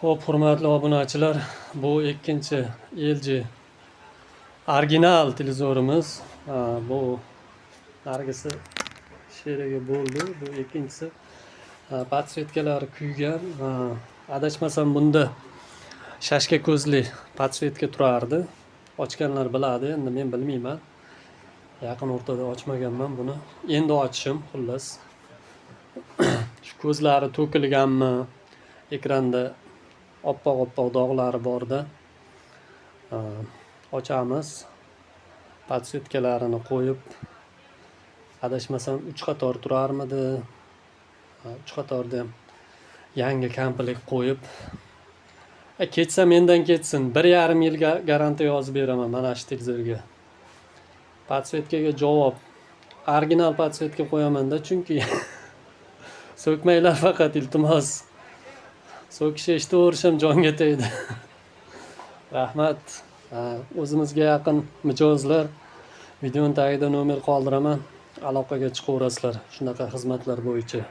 Xo'p, hurmatli obunachilar, bu ikkinchi LG original televizorimiz. Ha, bu narigisi sherigi bo'ldi, bu ikkinchisi. Ha, подсветка lari kuygan. Ha, adashmasam, bunda шашка ko'zli подсветка turardi. Ochganlar biladi, endi men bilmayman. Yaqin o'rtada ochmaganman buni. Endi ochishim, xullas. Shu ko'zlari to'kilganmi? Ekranda oppoq oppoq dog'lari borda. Ha, ochamiz. Подсветка larini qo'yib, adashmasam, 3 qator turarmidi? Ha, 3 qatorda ham yangi komplekt qo'yib, ketsa mendan ketsin. 1,5 yilga garantiya yozib beraman mana shu televizorga. Подсветка ga javob. Original подсветка qo'yaman-da, chunki so'kmanglar faqat, iltimos. So'kish eshitaverishim jonga tegdi. Rahmat. Ha, o'zimizga yaqin mijozlar, videoni tagida nomer qoldiraman. Aloqaga chiqaverasizlar shunaqa xizmatlar bo'yicha.